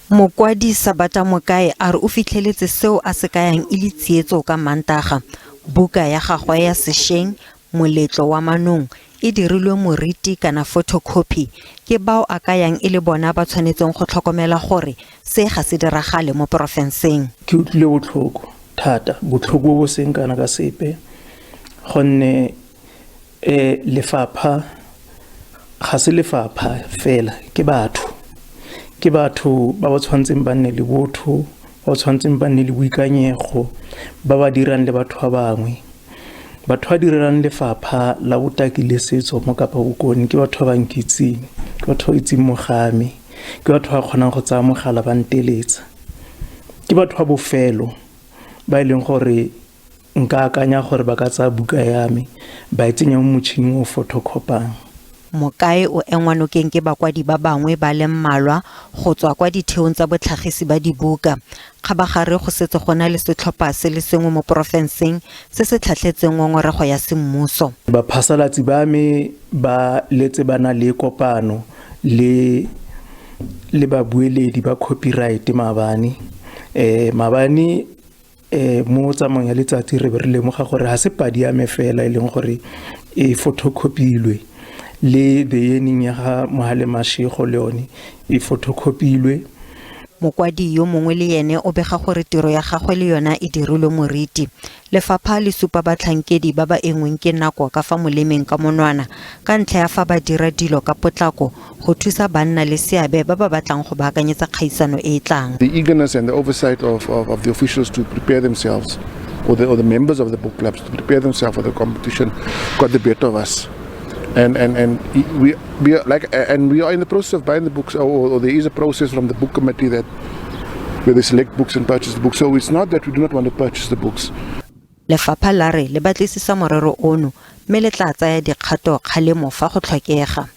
Mokwadi Sabata Mokae a re o fitlheletse seo a se kayang e le tsietso ka Mantaga. Buka ya gagwe ya sešweng, Moletlo wa Manong, e dirilwe moriti kana photocopy ke bao a kayang e le bona ba tshwanetseng go tlhokomela gore se ga se diragale mo porofenseng. Ke utlwile botlhoko thata, botlhoko bo bo seng kana ka sepe, gonne um lefapha ga se lefapha fela, ke batho. Ke batho ba ba tshwanetseng ba nne le botho, ba ba tshwanetseng ba nne le boikanyego, ba ba dirang le batho ba bangwe. Batho ba direlang lefapha la botaki le setso mo Kapa Bokone ke batho ba ba nkitseng, ke batho ba itseng mogame, ke batho ba kgonang go tsaya mogala ba nteletsa. Ke batho ba bofelo ba e leng gore nka akanya gore ba ka tsaya buka ya me ba e tsenya mo motšhining o photocopang. Mokae o engwa nokeng ke bakwadi ba bangwe ba le mmalwa go tswa kwa ditheong tsa botlhagisi ba dibuka. Kgabagare go setse go na le setlhopha se le sengwe mo porofenseng se se tlhatlhetseng ngongorego ya semmuso. Baphasalatsi ba me ba letse ba na le kopano le le babueledi ba copyright maabane. Maabane mo tsamaong ya letsatsi re be re lemoga gore ga se padi ya me fela e leng gore e photocopilwe, le The Yearning ya ga Mohale Mashego le yone e photocopilwe. Mokwadi yo mongwe le ene o bega gore tiro ya gagwe le yona e dirilwe moriti. Lefapha le supa batlhankedi ba ba engweng ke nako ka fa molemeng ka monwana ka ntlha ya fa ba dira dilo ka potlako go thusa banna le seabe ba ba batlang go baakanyetsa kgaisano e e tlang. The eagerness and the oversight of the officials to prepare themselves, or the members of the book clubs to prepare themselves for the competition, got the better of us. And we are like, and we are in the process of buying the books, or there is a process from the book committee that where they select books and purchase the books. So it's not that we do not want to purchase the books. Lefapha la re le batlisisa morero ono mme le tla tsaya dikgato kgalemo fa go tlhokega.